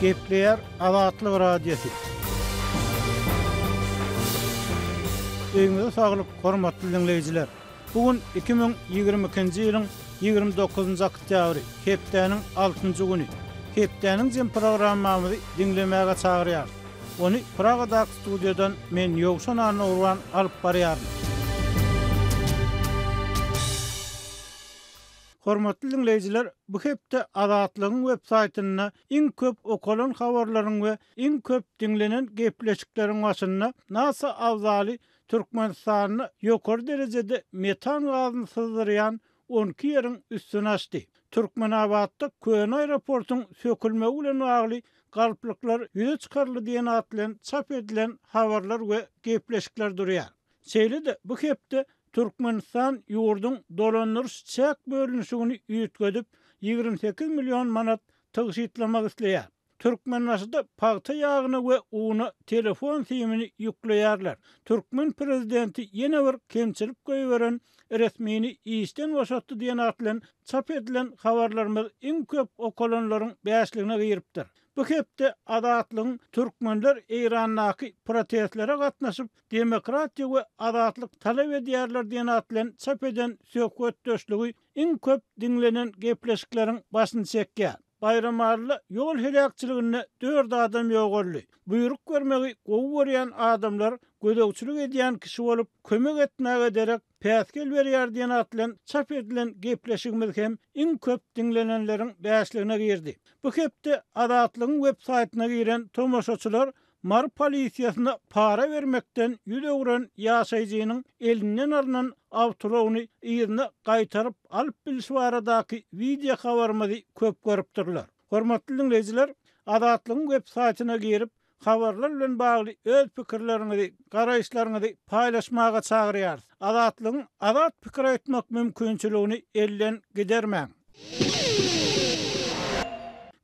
Gepleýär Azatlyk Radiosy. Öýüňize saglyk, hormatly diňleýjiler! Bu gün 2022-nji ýylyň 29-njy oktýabry, hepdäniň altynjy güni. Hepdäniň jem programmamyzy diňlemäge çagyrýarys. Ony Pragadaky studiýadan men Ýowşan Annagurban alyp barýaryn. Hormatly diňleýjiler, bu hepde Azatlygyň web saýtynda iň köp okalan habarlaryň we iň köp diňlenen gepleşikleriň başynda NASA abzaly Türkmenistanda ýokary derejede metan gazyny syzdyrýan 12 ýeriň üstüni açdy. Türkmenabatda köne aeroportuň sökülmegi bilen bagly galplyklar ýüze çykaryldy diýen at bilen çap edilen habarlar we gepleşikler durýar. Şeýle-de bu hepde Türkmenistan ýurduň dolandyryş-çäk bölünişigini üýtgedip, 28 million manat tygşytlamak isleýär. Türkmenbaşyda pagta ýagyna we una telefon simini ýükleýärler. Türkmen prezidenti ýene bir kemçilik goýberen resmini işden boşatdy diýen at bilen çap edilen habarlarymyz iň köp okalanlaryň bäşligine giripdir. Bu hepde Azatlygyň Türkmenler Eýrandaky protestlere gatnaşyp, demokratiýa we azatlyk talap edýärler diýen at bilen çap eden söhbetdeşligi iň köp diňlenen gepleşikleriň başyny çekýär. Baýramalyda ýol heläkçiliginde dört adam ýogaldy. Buýruk bermegi gowy görýän adamlar gözegçilik edýän kişi bolup, kömek etmäge derek päsgel berýär diýen at bilen çap edilen gepleşigimiz hem iň köp diňlenenleriň bäşligine girdi. Bu hepde Azatlygyň web saýtyna giren tomaşaçylar Mary polisiýasyna para bermekden ýüz öwren ýaşaýjynyň elinden alnan awtoulagyny yzyna gaýtaryp alyp bilşi baradaky wideo habarymyzy köp görüpdirler. Hormatly diňleýjiler, Azatlygyň web saýtyna girip, habarlar bilen bagly öz pikirleriňizi, garaýyşlaryňyzy paýlaşmaga çagyrýarys. Azatlygyň azat pikir aýtmak mümkinçiligini elden gidermäň!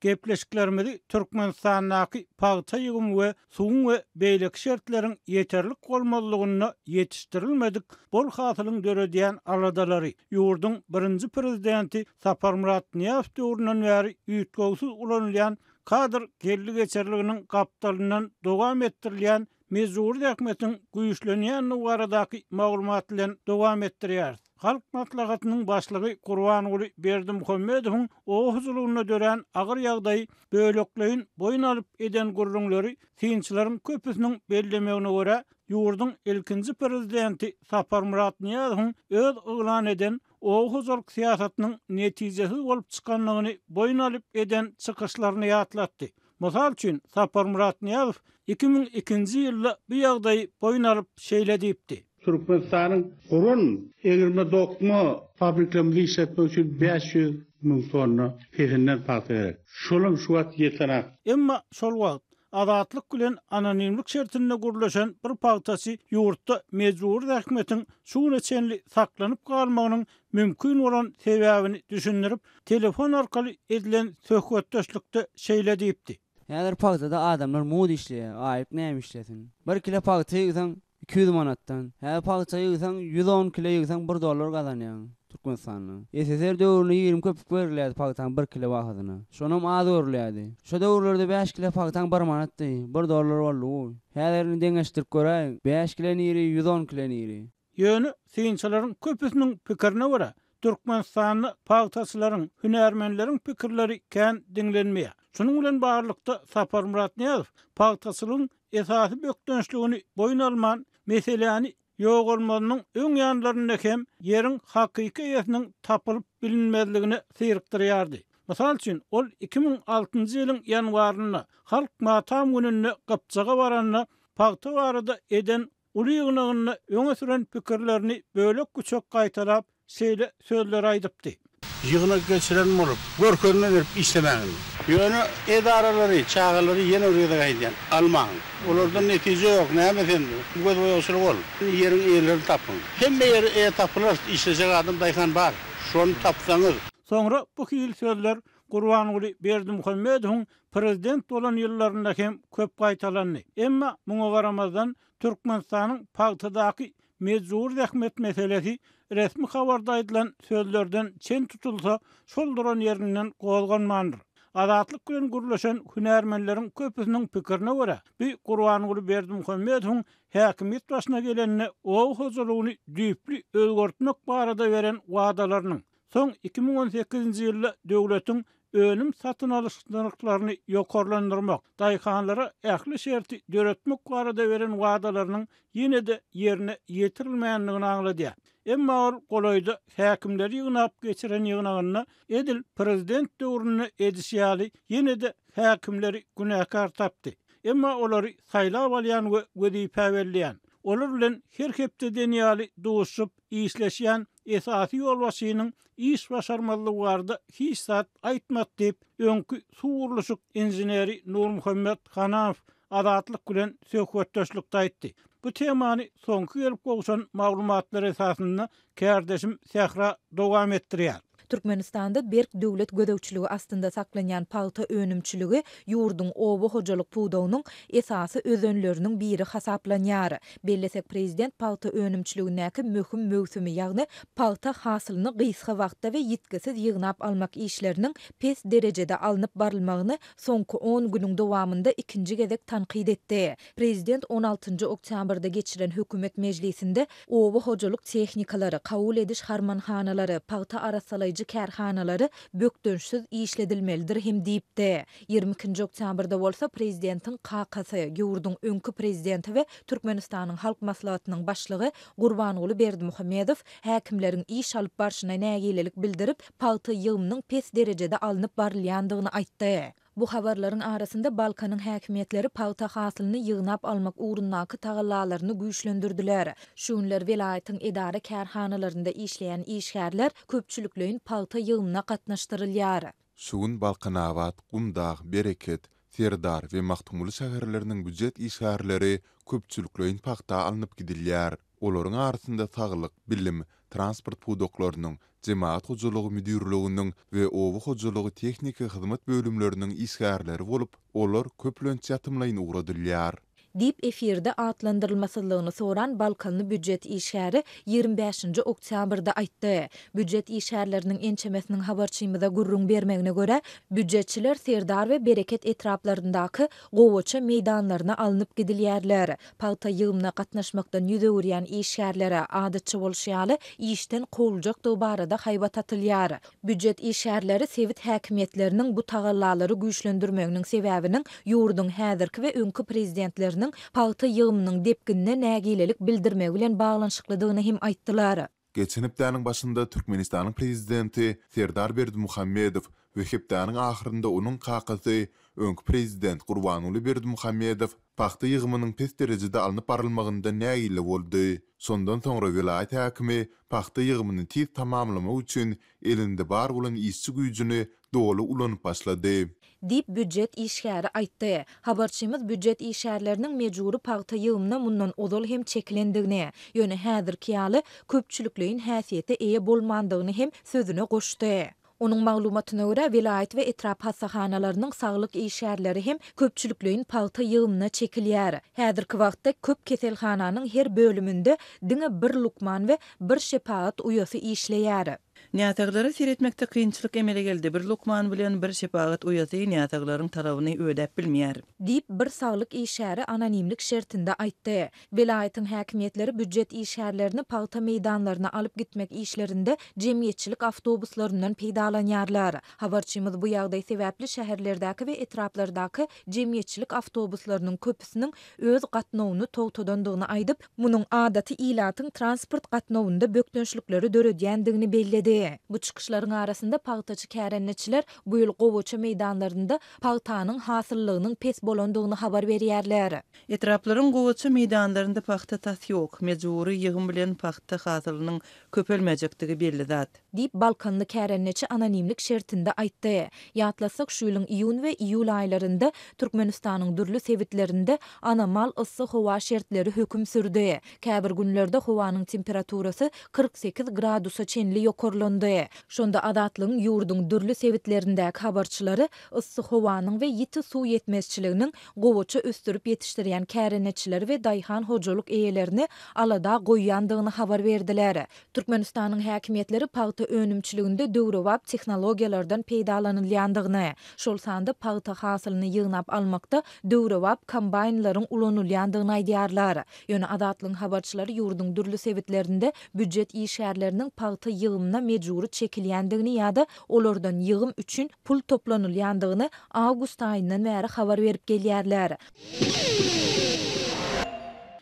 Gepleşiklerimizi Türkmenistandaky pagta ýygymy we suwuň we beýleki şertleriň ýeterlik bolmazlygynda ýetişdirilmedik bol hasylyň döredýän aladalary, ýurduň birinji prezidenti Saparmyrat Nyýazow döwründen bäri üýtgewsiz ulanylýan kadr geldi-geçerliginiň gapdalyndan dowam etdirilýän mejbury zähmetiň güýçlenýändigi baradaky maglumat bilen dowam etdirýäris. Halk Maslahatynyň Başlygy Gurbanguly Berdimuhamedowyň oba hojalygynda dörän agyr ýagdaýy bölekleýin boýun alyp eden gürrüňleri synçylaryň köpüsiniň bellemegine görä, ýurduň ilkinji prezidenti Saparmyrat Nyýazowyň öz yglan eden oba hojalyk syýasatynyň netijesiz bolup çykandygyny boýun alyp eden çykyşlaryny ýatlatdy. Mysal üçin, Saparmyrat Nyýazow 2002-nji ýylda bu ýagdaýy boýun alyp şeýle diýipdi. Türkmenistanyň guran egirme-dokma fabriklerimizi işletmek üçin 500 müň tonna pesinden pagta gerek. Şolam şu wagt ýetenak. Emma şol wagt, Azatlyk bilen anonimlik şertinde gürleşen bir pagtaçy ýurtda mejbury zähmetiň şu güne çenli saklanyp galmagynyň mümkin bolan sebäbini düşündirip, telefon arkaly edilen söhbetdeşlikde şeýle diýipdi. Häzir pagtada adamlar mugt işleýär, aýlyk näme işlesin. Bir kile pagta ýygsaň 200 manatdan. Häzir pagta ýygsaň 110 kile ýygsaň bir dollar gazanýaň Türkmenistanda. SSR döwründe 20 köpük berilýärdi pagtaň bir kile bahasyna. Şonam az görülýärdi. Şo döwürlerde bäş kile pagtaň bir manatdy, bir dollar boldy. Häzir indi deňeşdirip göräýiň, bäş kile niri, 110 kile niri. Ýöne synçylaryň köpüsiniň pikirine görä, Türkmenistanda pagtaçylaryň, hünärmenleriň pikirleri kän diňlenmeýär. Şunuň bilen baglylykda, Saparmyrat Nyýazow pagtaçylygyň esasy bökdençligini boýun alman, meseläni ýogalmazynyň öň ýanlarynda hem ýeriň hakyky eýesiniň tapylyp bilinmezligine syrykdyrýardy. Mysal üçin, ol 2006-njy ýylyň ýanwarynda, Halk matam gününde Gypjaga baranda pagta barada eden Uly ýygnagynda öňe süren pikirlerini bölek-büçek gaýtalap, şeýle sözleri aýdypdy. Ýygnak geçiren bolup, görkezme berip işlemäň indi. Ýöne edaralary, çagalary ýene bir gezek aýdýan, almaň. Olardan netije ýok, näme sen, gözboýagçylyk ol. Ýeriň eýelerini tapyň. Hemme ýere eýe tapylar, işlejek adam, daýhan bar. Şony tapsaňyz. Soňra bu hili sözler Gurbanguly Berdimuhamedowyň prezident bolan ýyllarynda hem köp gaýtalandy. Emma muňa garamazdan, Türkmenistanyň pagtadaky mejbury zähmet meselesi resmi habarda aýdylan sözlerden çen tutulsa, şol duran ýerinden gozganmandyr. Azatlyk bilen gürleşen hünärmenleriň köpüsiniň pikirine görä, bu Gurbanguly Berdimuhamedowyň häkimiýet başyna gelende oba hojalygyny düýpli özgertmek barada beren wadalarynyň, soň 2018-nji ýylda döwletiň önüm satyn alyş nyrhlaryny ýokarlandyrmak, daýhanlara ähli şerti döretmek barada beren wadalarynyň ýene-de ýerine ýetirilmändigini aňladýar. Emma ol golaýda häkimleri ýygnap geçiren ýygnagynda edil prezident döwründe edişi ýaly ýene-de häkimleri günäkär tapdy. Emma olary saýlap alýan we wezipä belleýän, olar bilen her hepde diýen ýaly duşuşyp işleşýän esasy ýolbaşçynyň iş başarmazlygy barada hiç zat aýtmady diýip, öňki suw gurluşyk inženeri Nurmuhammet Hanamow Azatlyk bilen söhbetdeşlikde aýtdy. Bu temany soňky gelip gowşan maglumatlar esasynda kärdeşim Sähra dowam etdirýär. Türkmenistanda berk döwlet gözegçiligi astynda saklanýan pagta önümçiligi ýurduň oba hojalyk pudagynyň esasy özenleriniň biri hasaplanýar. Bellesek, prezident pagta önümçiligindäki möhüm möwsümi, ýagny pagta hasylyny gysga wagtda we ýitgisiz ýygnap almak işleriniň pes derejede alnyp barylmagyny soňky on günüň dowamynda ikinji gezek tankyt etdi. Prezident on altynjy oktýabrda geçiren hökümet mejlisinde oba hojalyk tehnikalary, kabul ediş harmanhanalary, pagta arassalaýjy kärhanalary bökdençsiz işledilmelidir hem diýipdi. Ýigrimi ikinji oktýabrda bolsa prezidentiň kakasy, ýurduň öňki prezidenti we Türkmenistanyň Halk Maslahatynyň başlygy Gurbanguly Berdimuhamedow häkimleriň iş alyp barşyna nägilelik bildirip, pagta ýygymynyň pes derejede alnyp barylýandygyny aýtdy. Bu habarlaryň arasynda Balkanyň häkimiýetleri pagta hasylyny ýygnap almak ugrundaky tagallalaryny güýçlendirdiler. Şu günler welaýatyň edara-kärhanalarynda işleýän işgärler köpçülikleýin pagta ýygymyna gatnaşdyrylýar. Şu gün Balkanabat, Gumdag, Bereket, Serdar we Magtymguly şäherleriniň býujet işgärleri köpçülikleýin pagta alnyp gidilýär. Olaryň arasynda saglyk, bilim, transport pudaklarynyň, jemagat hojalygy müdirliginiň we oba hojalygy tehniki hyzmat bölümleriniň işgärleri bolup, olar köplenç ýatymlaýyn ugradylýar. Diýip, efirde atlandyrylmasyzlygyny soran balkanly býujet işgäri ýigrimi bäşinji oktýabrda aýtdy. Býujet işgärleriniň ençemesiniň habarçymyza gürrüň bermegine görä, býujetçiler Serdar we Bereket etraplaryndaky gowaça meýdanlaryna alnyp gidilýärler. Pagta ýygymyna gatnaşmakdan ýüz öwürýän işgärlere, adatça bolşy ýaly, işden kowuljakdygy barada haýbat atylýar. Býujet işgärleri sebit häkimiýetleriniň bu tagallalary güýçlendirmeginiň sebäbiniň ýurduň häzirki we öňki prezidentleriniň pagta ýygymynyň depginine nägilelik bildirmegi bilen baglanyşyklydygyny hem aýtdylar. Geçen hepdäniň başynda Türkmenistanyň Prezidenti Serdar Berdimuhamedow we hepdäniň ahyrynda onuň kakasy, öňki Prezident Gurbanguly Berdimuhamedow pagta ýygymynyň pes derejede alnyp barylmagyndan nägile boldy. Şondan soňra welaýat häkimi pagta ýygymyny tiz tamamlamak üçin elinde bar bolan işçi güýjüni doly ulanyp başlady. Diýip, býujet işgäri aýtdy. Habarçymyz býujet işgärleriniň mejbury pagta ýygymyna mundan ozal hem çekilendigini, ýöne häzirki ýaly köpçülikleýin häsiýete eýe bolmandygyny hem sözüne goşdy. Onuň maglumatyna görä, welaýat we etrap hassahanalarynyň saglyk işgärleri hem köpçülikleýin pagta ýygymyna çekilýär. Häzirki wagtda köp keselhananyň her bölüminde diňe bir lukman we bir şepagat uýasy işleýär. Näsaglara seretmekde kynçylyk emele geldi, bir lukman bilen bir şepagat uýasy näsaglaryň talabyny ödäp bilmeýär. Diýip, bir saglyk işgäri anonimlik şertinde aýtdy. Welaýatyň häkimiýetleri býujet işgärlerini pagta meýdanlaryna alyp gitmek işlerinde jemgyýetçilik awtobuslaryndan peýdalanýarlar. Habarçymyz bu ýagdaý sebäpli şäherlerdäki we etraplardaky jemgyýetçilik awtobuslarynyň köpüsiniň öz gatnawyny togtadandygyny aýdyp, munuň adaty ilatyň transport gatnawynda bökdençlikleri döredýändigini belledi. Bu çykyşlaryň arasynda pagtaçy kärendeçiler bu ýyl gowaça meýdanlarynda pagtanyň hasyllygynyň pes bolandygyny habar berýärler. Etraplaryň gowaça meýdanlarynda pagta tas ýok. Mejbury ýygym bilen pagta hasylynyň köpelmejekdigi belli zat. Diýip, balkanly kärendeçi anonimlik şertinde aýtdy. Ýatlasak, şu ýylyň iýun we iýul aýlarynda Türkmenistanyň dürli sebitlerinde anomal yssy howa şertleri höküm sürdi. Käbir günlerde howanyň temperaturasy 48 gradusa çenli ýokarlandy. ulandy. Şonda Azatlygyň ýurduň dürli sebitlerindäki habarçylary yssy howanyň we ýiti suw ýetmezçiliginiň gowaça ösdürip ýetişdirýän kärendeçileri we daýhan hojalyk eýelerini alada goýýandygyny habar berdiler. Türkmenistanyň häkimiýetleri pagta önümçiliginde döwrebap tehnologiýalardan peýdalanylýandygyny, şol sanda pagta hasylyny ýygnap almakda döwrebap kombaýnlaryň ulanylýandygyny aýdýarlar. Ýöne Azatlygyň habarçylary ýurduň dürli sebitlerinde býujet işgärleriniň pagta ýygymyna mejbury çekilýändigini ýa-da olardan ýygym üçin pul toplanylýandygyny awgust aýyndan bäri habar berip gelýärler.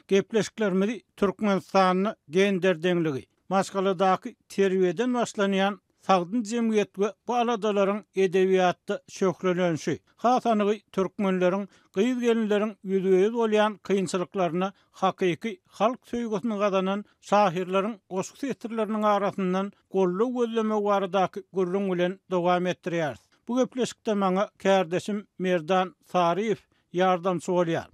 Gepleşiklerimizi Türkmenistanda gender deňligi, maşgaladaky terbiýeden başlanýan sagdyn jemgyýet we bu aladalaryň edebiýatda şöhlelenişi, has anygy türkmenleriň gyz-gelinleriň ýüzbe-ýüz bolýan kynçylyklaryna hakyky halk söýgüsini gazanan şahyrlaryň goşgy setirleriniň arasyndan goldaw gözlemegi baradaky gürrüň bilen dowam etdirýäris. Bu gepleşikde maňa kärdeşim Merdan Saryýew ýardamçy bolýar.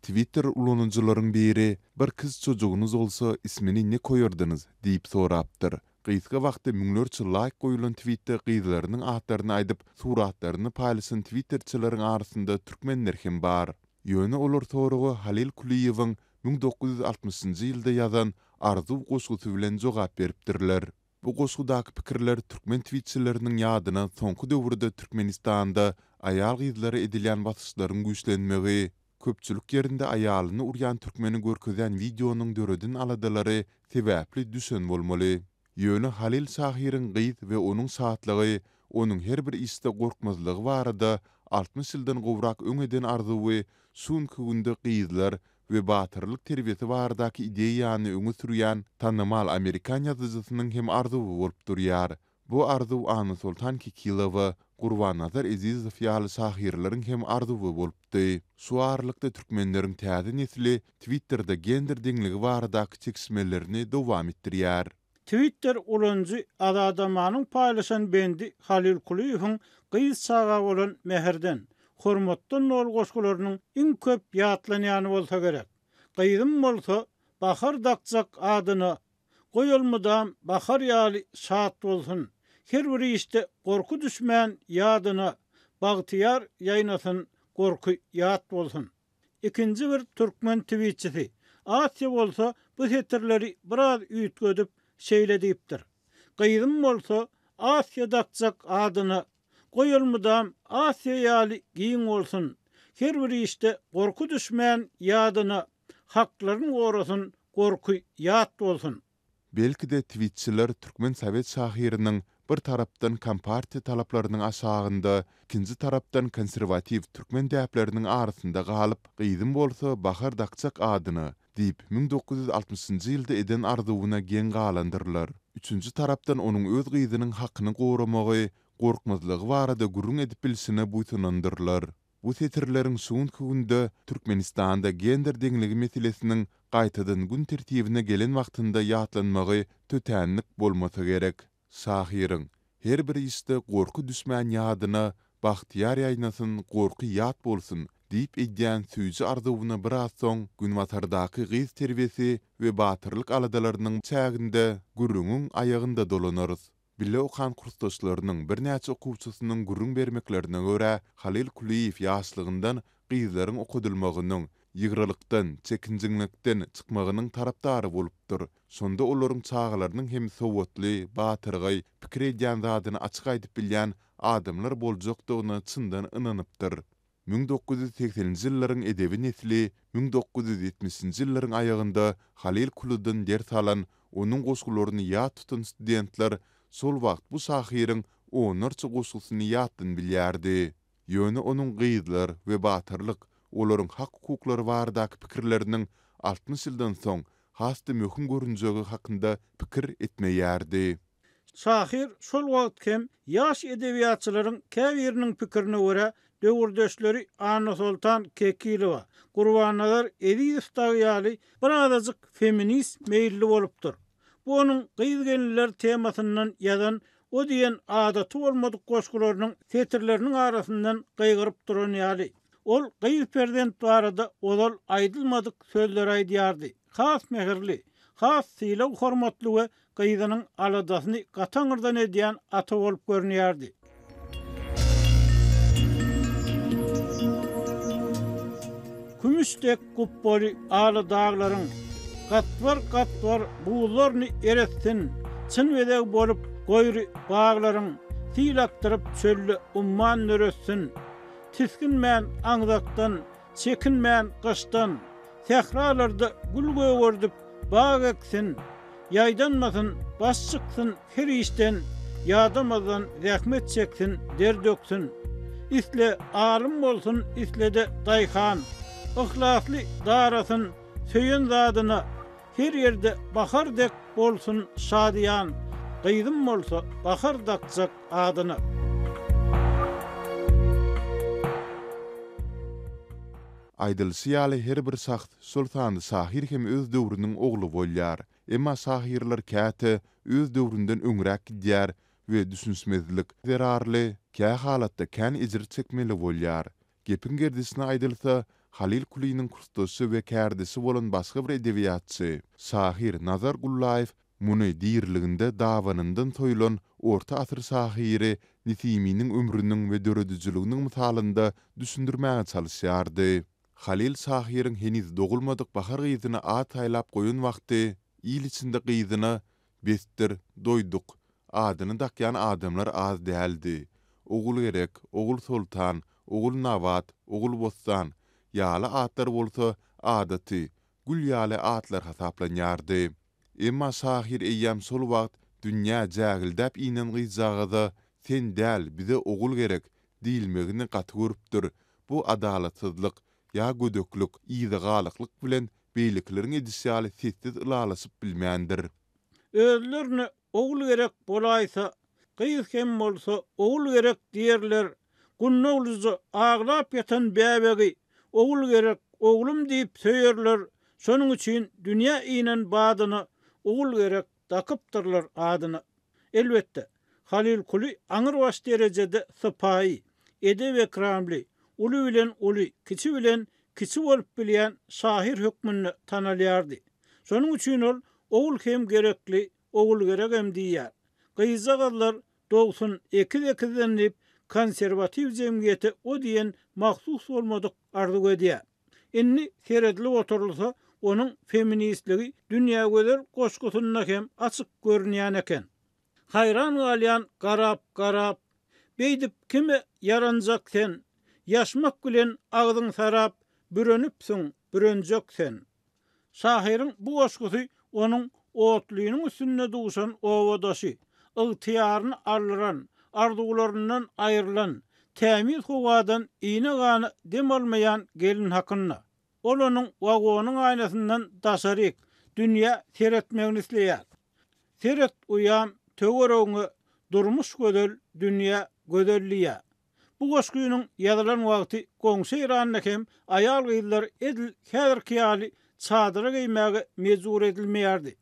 Twitter ulanyjylaryň biri, Bir kyz çojugynyz bolsa, ismini ne koýardynyz? diýip sorapdyr. Gysga wagtda müňlerçe laýk goýulan twitde gyzlarynyň atlaryny aýdyp, suratlaryny paýlaşan twitterçileriň arasynda türkmenler hem bar. Ýöne olar soraga Halyl Kulyýewiň 1960-njy ýylda ýazan Arzuw goşgusy bilen jogap beripdirler. Bu goşgudaky pikirler türkmen twitçileriniň ýadyna soňky döwürde Türkmenistanda aýal-gyzlara edilýän basyşlaryň güýçlenmegi, köpçülik ýerinde aýalyny urýan türkmeni görkezýän wideonyň döreden aladalary sebäpli düşen bolmaly. Ýöne Halyl şahyryň gyz we onuň şatlygy, onuň her bir işde gorkmazlygy barada 60 ýyldan gowrak öň eden arzuwy şu günki günde gyzlar we batyrlyk terbiýesi baradaky ideýany öňe sürýän tanymal amerikan ýazyjysynyň hem arzuwy bolup durýar. Bu arzuw Annasoltan Kekilowa, Gurbannazar Ezizow ýaly şahyrlaryň hem arzuwy bolupdy. Şu aralykda türkmenleriň täze nesli Twitterde gender deňligi baradaky çekişmelerini dowam etdirýär. Twitter ulanyjy Azadamanyň paýlaşan bendi Halyl Kulyýewiň gyz çaga bolan mähirden, hormatdan doly goşgularynyň iň köp ýatlanýany bolsa gerek. Gyzym bolsa, Bahar dakjak adyna, Goý ol mydam bahar ýaly şat bolsun. Her bir işde gorky düşmän ýadyna, Bagtyýar ýaýnasyn, gorky ýat bolsun. Ikinji bir türkmen twitçisi Asiýa bolsa bu setirleri biraz üýtgedip şeýle diýipdir, Gyzym bolsa Asiýa dakjak adyna, Goý ol mydam Asiýa ýaly giň bolsun, Her bir işde gorky düşmän ýadyna, Haklaryn gorasyn, gorky ýat bolsun. Belki-de twitçiler türkmen sowet şahyrynyň bir tarapdan kompartiýa talaplarynyň aşagynda, ikinji tarapdan konserwatiw türkmen däpleriniň arasynda galyp, gyzym bolsa Bahar dakjak adyna diýip 1960-njy ýylda eden arzuwyna geň galandyrlar. Üçünji tarapdan onuň öz gyzynyň hakyny goramagy, gorkmazlygy barada gürrüň edip bilşine buýsanandyrlar. Bu setirleriň şu günki günde Türkmenistanda gender deňligi meselesiniň gaýtadan gün tertibine gelen wagtynda ýatlanmagy tötänlik bolmasa gerek. Şahyryň, Her bir işde gorky düşmän ýadyna, Bagtyýar ýaýnasyn, gorky ýat bolsun! diýip edýän süýji arzuwyna biraz soň Günbatardaky gyz terbiýesi we batyrlyk aladalarynyň çäginde gürrüňiň aýagynda dolanarys. Bile okan kursdaşlarynyň birnäçe okuwçysynyň gürrüň bermeklerine görä, Halyl Kulyýew ýaşlygyndan gyzlaryň okadylmagynyň, ýygralykdan, çekinjeňlikden çykmagynyň tarapdary bolupdyr. Şonda olaryň çagalarynyň hem sowatly, batyrgaý, pikir edýän zadyny açyk aýdyp bilýän adamlar boljakdygyna çyndan ynanypdyr. 1980-nji ýyllaryň edebi nesli 1970-nji ýyllaryň aýagynda Halyl Kulydan ders alan, onuň goşgularyny ýat tutan studentler şol wagt bu şahyryň onlarça goşgusyny ýatdan bilýärdi. Ýöne onuň gyzlar we batyrlyk, olaryň hak-hukuklary baradaky pikirleriniň 60 ýyldan soň has-da möhüm görünjegi hakynda pikir etmeýärdi. Şahyr şol wagt hem ýaş edebiýatçylaryň käbiriniň pikirine görä, döwürdeşleri Annasoltan Kekilowa, Gurbannazar Ezizow dagy ýaly birazajyk feminist meýilli bolupdyr. Bu onuň gyz-gelinler temasyndan ýazan o diýen adaty bolmadyk goşgularynyň setirleriniň arasyndan gygyryp duran ýaly. Ol gyz perzent barada ozal aýdylmadyk sözleri aýdýardy. Has mähirli, has sylag-hormatly we. gyzynyň aladasyny gataňyrdan edýän ata bolup görünýärdi. Kümüş dek gupbaly ala daglaryň Gatbar-gatbar buzlaryny eretsin, Çyn bezeg bolup goýry baglaryň Sil akdyryp çölde umman döretsin. Tisginmän aňzakdan, çekinmän gyşdan, Sähralarda gül gögerdip, bag eksin. Ýaýdanmasyn, baş çyksyn her işden, Ýadamazdan zähmet çeksin, der döksün. Isle alym bolsun, isle-de daýhan, Yhlasly darasyn söýen zadyna, Her ýerde bahar dek bolsun şadyýan, Gyzym bolsa bahar dakjak adyna. Aýdylyşy ýaly her bir şahs, şol sanda şahyr hem öz döwrüniň ogly bolýar. Emma şahyrlar käte öz döwründen öňräk gidýär we düşünişmezlik zerarly kä halatda kän ejir çekmeli bolýar. Gepiň gerdişine aýdylsa, Halyl Kulynyň kursdaşy we kärdeşi bolan başga bir edebiýatçy, şahyr Nazar Gullaýew muny diriliginde dabanyndan soýlan orta asyr şahyry Nesiminiň ömrüniň we döredijiliginiň mysalynda düşündirmäge çalyşýardy. Halyl şahyryň heniz dogulmadyk Bahar gyzyna at saýlap goýan wagty il içinde gyzyna Besdir, doýduk! Adyny dakýan adamlar az däldi. Ogulgerek, Ogulsoltan, Ogulnabat, Ogulbossan ýaly atlar bolsa adaty, gül ýaly atlar hasaplanýardy. Emma şahyr eýýäm şol wagt dünýä jägildäp inen gyzjagaza Sen däl, bize ogul gerek diýilmegini gaty görüpdir, bu adalatsyzlyk ýa gödeklik, yzagalaklyk bilen beýlekileriň edişi ýaly sessiz ylalaşyp bilmändir. Özlerine ogul gerek bolaýsa, gyz hem bolsa ogul gerek diýerler, gundaglyja aglap ýatan bäbegi ogul gerek, oglum diýip söýerler, şonuň üçin dünýä inen badyna ogul gerek dakypdyrlar adyny. Elbetde, Halyl Kuly aňrybaş derejede sypaýy, edep-ekramly, uly bilen uly, kiçi bilen kiçi bolup bilýän şahyr hökmünde tanalýardy. Şonuň üçin ol Ogul hem gerekli, Ogulgeregem diýýär. Gyzjagazlar dogsun ekiz-ekizden diýip, konserwatiw jemgyýete o diýen mahsus bolmadyk arzuw edýär. Indi seredilip oturylsa, onuň feministligi Dünýägözel goşgusynda hem açyk görünýän eken. Haýran galýan garap-garap, Beýdip kime ýaranjak sen, Ýaşmak bilen agzyň sarap, Bürenipsiň, bürenjek sen. Şahyryň bu goşgusy onuň otlynyň üstünde duşan obadaşy, ygtyýaryny aldyran, arzuwlaryndan aýrylan, tämiz howadan iýne-gana dem almaýan gelin hakynda. Ol onuň wagonyň aýnasyndan daşaryk, dünýä seretmegini isleýär. Seret uýam, töweregiňe, durmuş gözel, dünýä gözel diýýär. Bu goşgynyň ýazylan wagty goňşy Eýranda hem aýal-gyzlar edil häzirki ýaly çadyra geýmäge mejbur edilmeýärdi.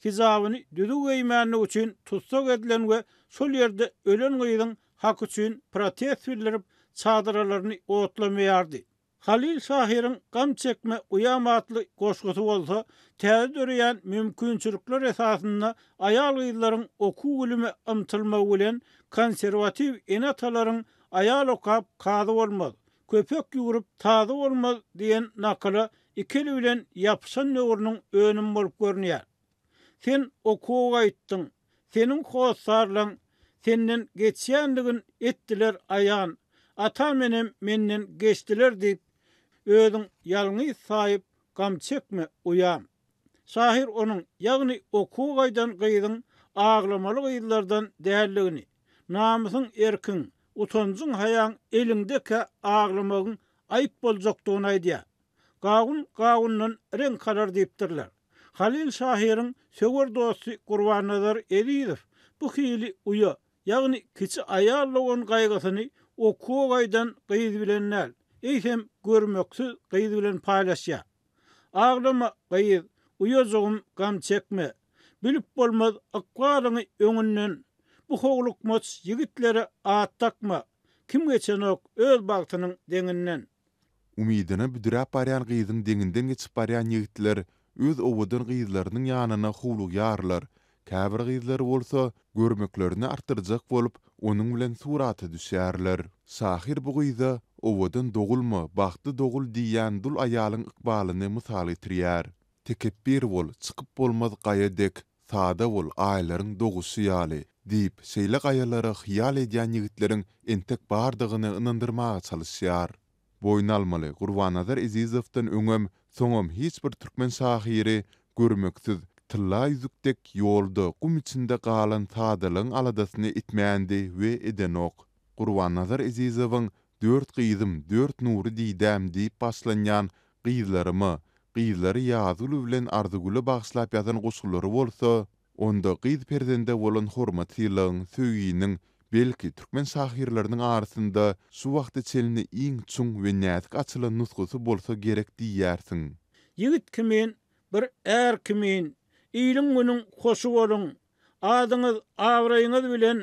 Hijabyny düzüw geýmänligi üçin tussag edilen we şol ýerde ölen gyzyň haky üçin protest bildirip çadyralaryny otlamaýardy. Halyl şahyryň Gam çekme, uýam atly goşgusy bolsa, täze döreýän mümkinçilikler esasynda aýal-gyzlaryň okuw-bilime ymtylmagy bilen konserwatiw ene-atalaryň Aýal okap kazy bolmaz, köpek ýüwrüp tazy bolmaz diýen nakyla iki eli bilen ýapyşan döwrüniň önümi bolup görünýär. Sen okuwa gaýtdyň, seniň hossarlaň senden geçýändigin etdiler aýan, atam-enem menden geçdiler diýip, özüň ýalňyz saýyp gam çekme, uýam. Şahyr onuň, ýagny okuwa gaýdan gyzyň aglamaly gyzlardan däldigini, namysyň erkiň, utanjyň-haýaň eliňdekä aglamagyň aýyp boljakdygyny aýdýar. Gawun gawundan reňk alar diýipdirler. Halyl şahyryň söwer dosty Gurbannazar Ezizow bu hili uýa, ýagny kiçi aýal dogan gaýgysyny okuwa gaýdan gyz bilen däl, eýsem görmeksiz gyz bilen paýlaşýar. Aglama, gyz, uýajygym gam çekme. Bilip bolmaz ykbalyňy öňünden. Bu howlukmaç ýigitlere at dakma. Kim geçenok öz bagtynyň deňinden. Umydyna büdräp barýan gyzyň deňinden geçip barýan ýigitler öz owadan gyzlarynyň ýanyna howlugýarlar. Käbir gyzlar bolsa, görmeklerini artdyrjak bolup, onuň bilen surata düşýärler. Şahyr bu gyza Owadan dogulma, bagtly dogul diýýän dul aýalyň ykbalyny mysal getirýär. Tekepbir bol, çykyp bolmaz gaýa dek, Sada bol, aýlaryň doguşy ýaly, diýip, şeýle gaýalara hyýal edýän ýigitleriň entek bardygyny ynandyrmaga çalyşýar. Boýun almaly, Gurbannazar Ezizowdan öňem, soňam hiç bir türkmen şahyry görmeksiz, tylla ýüzük dek ýolda, gum içinde galan sadalygyň aladasyny etmändi we edenok. Gurbannazar Ezizowyň Dört gyzym, dört nury didäm diýip başlanýan Gyzlaryma, gyzlary Ýazgül bilen Arzygüle bagyşlap ýazan goşgulary bolsa, onda gyz perzende bolan hormat-sylagyň, söýginiň, belki, türkmen şahyrlarynyň arasynda şu wagta çenli iň çuň we näzik açylan nusgasy bolsa gerek diýersiň. Ýigit kimin, bir är kimin, iliň-günüň hoşy boluň, adyňyz, abraýyňyz bilen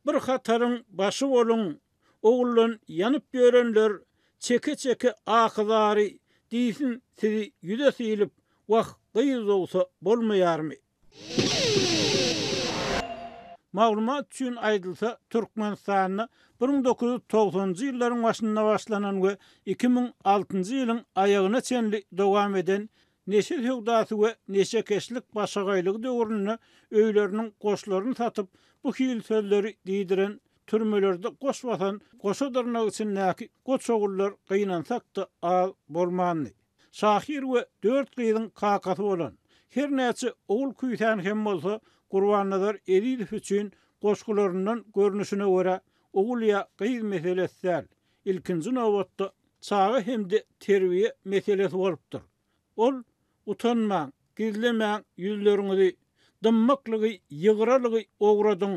bir hataryň başy boluň, Oguldan ýanyp ýörenler çeke-çeke ahy-zary diýsin sizi ýüze sylyp, wah, gyz dogsa bolmaýarmy? Maglumat üçin aýdylsa, Türkmenistanda 1990-njy ýyllaryň başynda başlanan we 2006-njy ýylyň aýagyna çenli dowam eden Neşe söwdasy we neşekeşlik başagaýlygy döwründe öýleriniň goşlaryny satyp, bu hili sözleri diýdiren, türmelerde goş basan goşa dyrnak içindäki goç ogullar gynansak-da az bolmandy. Şahyr we dört gyzyň kakasy bolan, her näçe ogul küýsän hem bolsa, Gurbannazar Ezizow üçin goşgularyndan görnüşine görä, ogul ýa gyz meselesi däl, ilkinji nobatda çaga hem-de terbiýe meselesi bolupdyr. Ol, Utanmaň, gizlemäň ýüzleriňizi, dymmaklygy, ýygralygy ogradyň,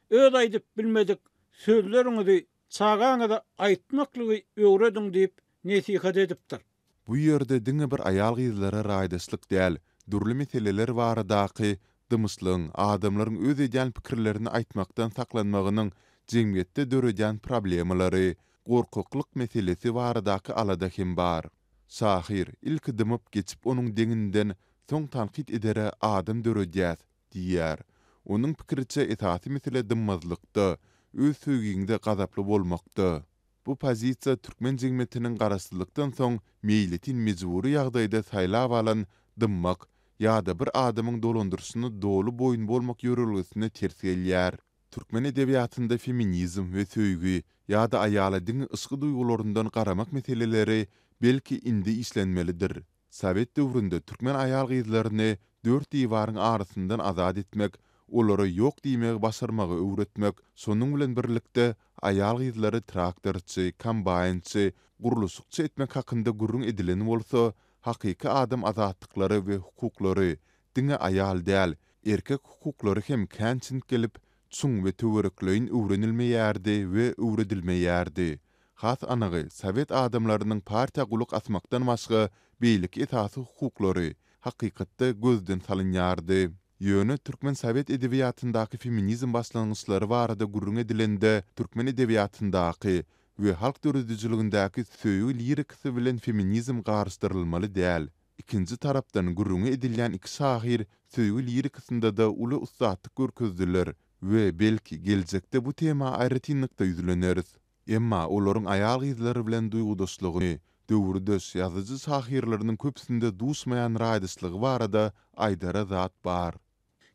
öz aýdyp bilmedik sözleriňizi çagaňyza aýtmaklygy öwrediň diýip nesihat edipdir. Bu ýerde diňe bir aýal-gyzlara raýdaşlyk däl, dürli meseleler baradaky dymyşlygyň, adamlaryň öz edýän pikirlerini aýtmakdan saklanmagynyň jemgyýetde döredýän problemalary, gorkaklyk meselesi baradaky alada hem bar. Şahyr, ilki dymyp geçip onuň deňinden, soň tankyt edere adam döredýäs diýýär. Onuň pikiriçe esasy mesele dymmazlykda, öz söýgiňde gazaply bolmakda. Bu pozisiýa türkmen jemgyýetiniň garaşsyzlykdan soň meýletin mejbury ýagdaýda saýlap alan dymmak ýa-da bir adamyň dolandyryşyna doly boýun bolmak ýörelgesine ters gelýär. Türkmen edebiýatynda feminizm we söýgi ýa-da aýala diňe yşky duýgularyndan garamak meseleleri belki indi işlenmelidir. Sowet döwründe türkmen aýal-gyzlaryny dört diwaryň arasyndan azat etmek, olara ýok diýmegi başarmagy öwretmek, şonuň bilen birlikde aýal-gyzlary traktorçy, kombaýnçy, gurluşykçy etmek hakynda gürrüň edilen bolsa, hakyky adam azatlyklary we hukuklary, diňe aýal däl, erkek hukuklary hem kän çintgelip, çuň we töwerekleýin öwrenilmeýärdi we öwredilmeýärdi. Has anygy, sowet adamlarynyň partiýa gulak asmakdan başga beýleki esasy hukuklary, hakykatda gözden salynýardy. Ýöne türkmen sowet edebiýatyndaky feminizm başlangyçlary barada gürrüň edilende, türkmen edebiýatyndaky we halk döredijiligindäki söýgi lirikasy bilen feminizm garyşdyrylmaly däl. Ikinji tarapdan gürrüňi edilýän iki şahyr söýgi lirikasynda-da uly ussatlyk görkezdiler we belki geljekde bu tema aýratynlykda ýüzleneris. Emma olaryň aýal-gyzlar bilen duýgudaşlygy, döwürdeş ýazyjy-şahyrlarynyň köpüsinde duşmaýan raýdaşlygy barada aýdara zat bar.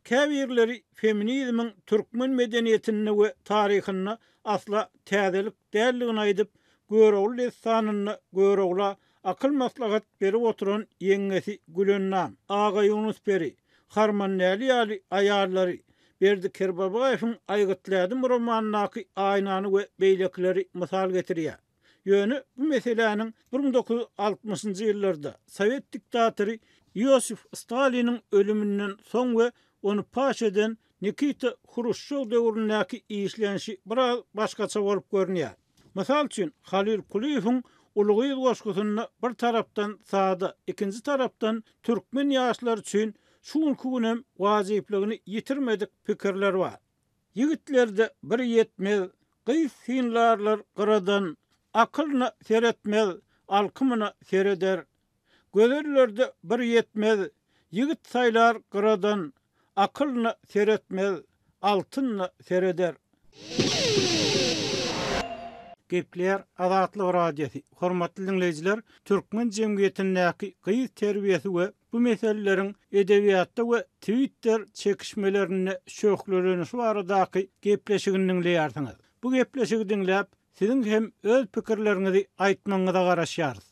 Käbirleri feminizmiň türkmen medeniýetinde we taryhynda asla täzelik däldigini aýdyp, Görogly dessanynda Görogla akyl-maslahat berip oturan ýeňňesi Gülennam, Agaýunus peri, Harmandäli ýaly aýallary, Berdi Kerbabaýewiň Aýgytly ädim romanyndaky Aýnany we beýlekileri mysal getirýär. Ýöne bu meseläniň 1960-njy ýyllarda sowet diktatory Iosif Staliniň ölüminden soň we ony paş eden Nikita Hruşçow döwründäki işlenişi biraz başgaça bolup görünýär. Mysal üçin, Halyl Kulyýewiň Uly gyz goşgusynda bir tarapdan sada, ikinji tarapdan türkmen ýaşlary üçin şu günki günem wajyplygyny ýitirmedik pikirler bar. Ýigitlerde bir ýetmez, gyz synlarlar gyradan, Akylyna seretmez, alkymyna sereder. Gözellerde bir ýetmez, ýigit saýlar gyradan, Akylyna seretmez, altynyna sereder. Gepleýär Azatlyk Radiosy, Hormatly diňleýjiler, türkmen jemgyýetindäki gyz terbiýesi we bu meseleleriň edebiýatda we Twitter çekişmelerinde şöhlelenişi baradaky gepleşigini diňleýärsiňiz. Bu gepleşigi diňläp, siziň hem öz pikirleriňizi aýtmagyňyza garaşýarys.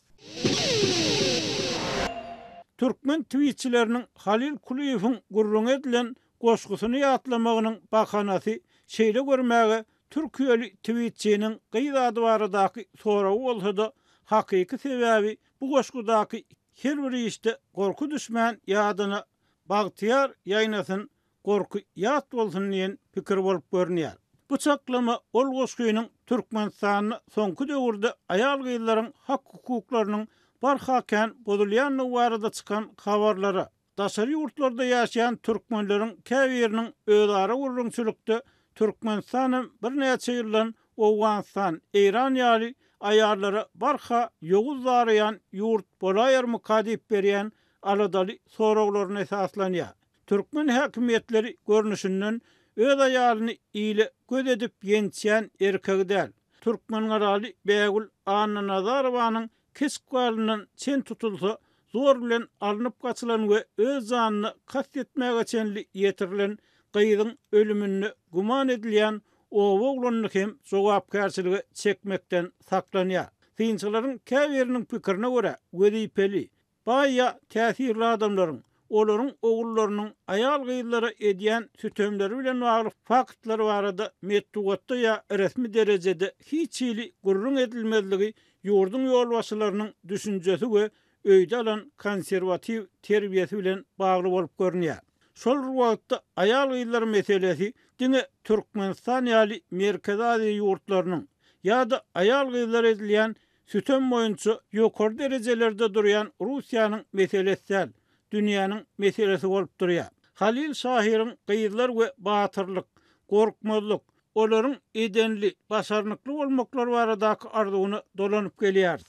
Türkmen twitçileriniň Halyl Kulyýewiň gürrüňi edilen goşgusyny ýatlamagynyň bahanasy şeýle görmäge türkiýeli twitçiniň gyz ady baradaky soragy bolsa-da, hakyky sebäbi bu goşgudaky her bir işde gorky düşmän ýadyna Bagtyýar ýaýnasyn, gorky ýat bolsun diýen pikir bolup görünýär. Bu çaklama ol goşgynyň Türkmenistanda soňky döwürde aýal-gyzlaryň hak-hukuklarynyň barha kän bozulýandygy barada çykan habarlara, Daşary ýurtlarda ýaşaýan türkmenleriň käbiriniň özara gürrüňçilikde Türkmenistanam birnäçe ýyldan Owganystan, Eýran ýaly aýallara barha ýowuz daraýan ýurt bolaýarmyka diýip berýän aladaly soraglaryna esaslanýar. Türkmen häkimiýetleri görnüşinden öz aýalyny ile göz edip ýençýän erkegi däl. Türkmengalaly Bägül Annanazarowanyň Keşik-galyndan çen tutulsa, zor bilen alnyp gaçylan we öz janyna kast etmäge çenli ýetirilen gyzyň ölüminde güman edilýän oba oglanyny hem jogapkärçilige çekmekden saklanýar. Synçylaryň käbiriniň pikirine görä, wezipeli, Baý ýa täsirli adamlaryň, olaryň ogullarynyň aýal-gyzlara edýän sütemleri bilen bagly faktlar barada metbugatda ýa resmi derejede hiç hili gürrüň edilmezligi ýurduň ýolbaşçylarynyň düşünjesi we öýde alan konserwatiw terbiýesi bilen bagly bolup görünýär. Şol bir wagtda aýal-gyzlar meselesi diňe Türkmenistan ýaly Merkezi Aziýa ýurtlarynyň ýa-da aýal-gyzlara edilýän Sütem boýunça ýokary derejelerde durýan Russiýanyň meselesi däl, dünýäniň meselesi bolup durýar. Halyl şahyryň gyzlar we batyrlyk, gorkmazlyk, olaryň edenli, başarnykly bolmaklary baradaky arzuwyna dolanyp gelýäris.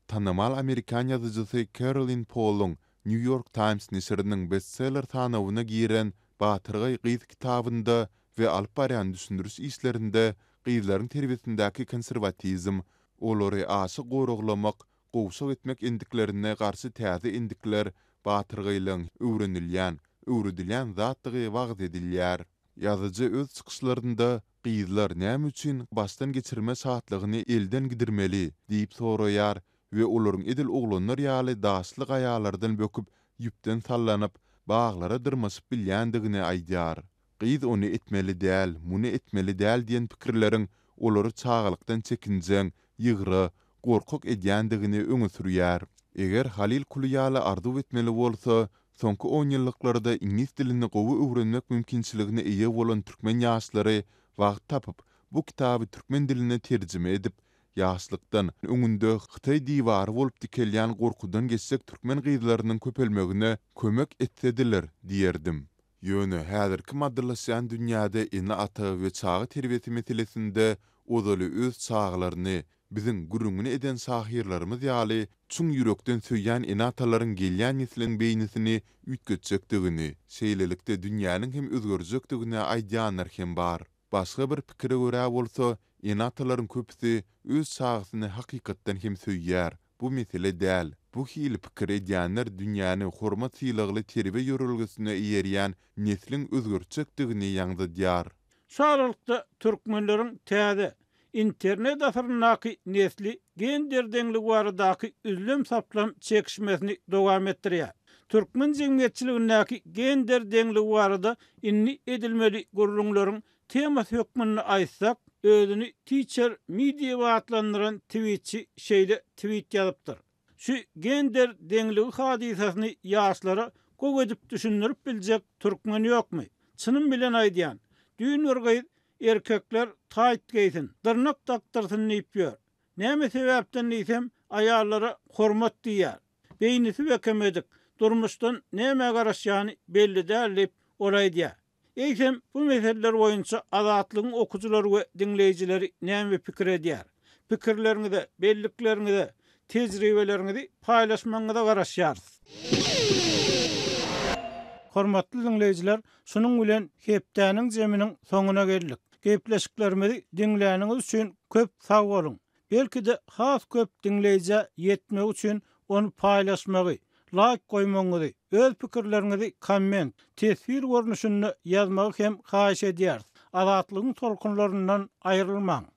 Tanymal amerikan ýazyjysy Kerolin Poluň New York Times neşiriniň bestseller sanawyna giren Batyrgaý gyz kitabynda we alyp barýan düşündiriş işlerinde gyzlaryň terbiýesindäki konserwatizm, Olary aşa goraglamak, gowşak etmek endiklerine garşy täze endikler, batyrgaýlygyň öwrenilýän, öwredilýän zatdygy wagyz edilýär. Ýazyjy öz çykyşlarynda Gyzlar näme üçin başdan geçirme şatlygyny elden gidirmeli? diýip soraýar we olaryň edil oglanlar ýaly daşly gaýalardan böküp, ýüpden sallanyp, baglara dyrmaşyp bilýändigini aýdýar. Gyz ony etmeli däl, muny etmeli däl diýen pikirleriň olary çagalykdan çekinjeň, ýygra, gorkak edýändigini öňe sürýär. Eger Halyl Kuly ýaly arzuw etmeli bolsa, soňky onýyllyklarda iňlis dilini gowy öwrenmek mümkinçiligine eýe bolan türkmen ýaşlary wagt tapyp, bu kitaby türkmen diline terjime edip, ýaşlykdan öňünde hytaý diwary bolup dikelýän gorkudan geçjek türkmen gyzlarynyň köpelmegine kömek etsediler diýerdim. Ýöne häzirki maddylaşýan dünýäde ene-ata we çaga terbiýesi meselesinde ozaly öz çagalaryny biziň gürrüňini eden şahyrlarymyz ýaly çuň ýürekden söýýän ene-atalaryň gelýän nesliň beýnisini üýtgetjekdigini, şeýlelikde dünýäniň hem özgerjekdigini aýdýanlar hem bar. Başga bir pikire görä bolsa, ene-atalaryň köpüsi öz çagasyny hakykatdan hem söýýär, bu mesele däl. Bu hili pikir edýänler dünýäni hormat-sylagly terbiýe ýörelgesine eýerýän nesliň özgertjekdigini ýaňzydýar. Şu aralykda türkmenleriň täze, internet asyryndaky nesli gender deňligi baradaky üzlem-saplam çekişmesini dowam etdirýär. Türkmen jemgyýetçiligindäki gender deňligi barada indi edilmeli gürrüňleriň temasy hökmünde aýtsak, özüni Teacher Me diýip atlandyran twitçi şeýle twit ýazypdyr, Şu gender deňligi hadysasyny ýaşlara gowy edip düşündirip biljek türkmen ýokmy? Çynym bilen aýdýan, düýn bir gyz Erkekler taýt geýsin, dyrnak dakdyrsyn diýip ýör. Näme sebäpden diýsem, aýallara hormat diýýär. Beýnisi bekemedik, durmuşdan nämä garaşýany belli däl diýip, ol aýdýar. Eýsem, bu meseleler boýunça Azatlygyň okyjylary we diňleýjileri näme pikir edýär? Pikirleriňize, bellikleriňize, tejribeleriňizi paýlaşmagyňyza garaşýarys. Hormatly diňleýjiler, şunuň bilen hepdäniň jeminiň soňuna geldik. Gepleşiklerimizi diňläniňiz üçin köp sag boluň! Belki-de has köp diňleýjä ýetmegi üçin ony paýlaşmagy, laýk goýmagyňyzy, öz pikirleriňizi komment, teswir görnüşinde ýazmagy hem haýyş edýäris. Azatlygyň tolkunlaryndan aýrylmaň!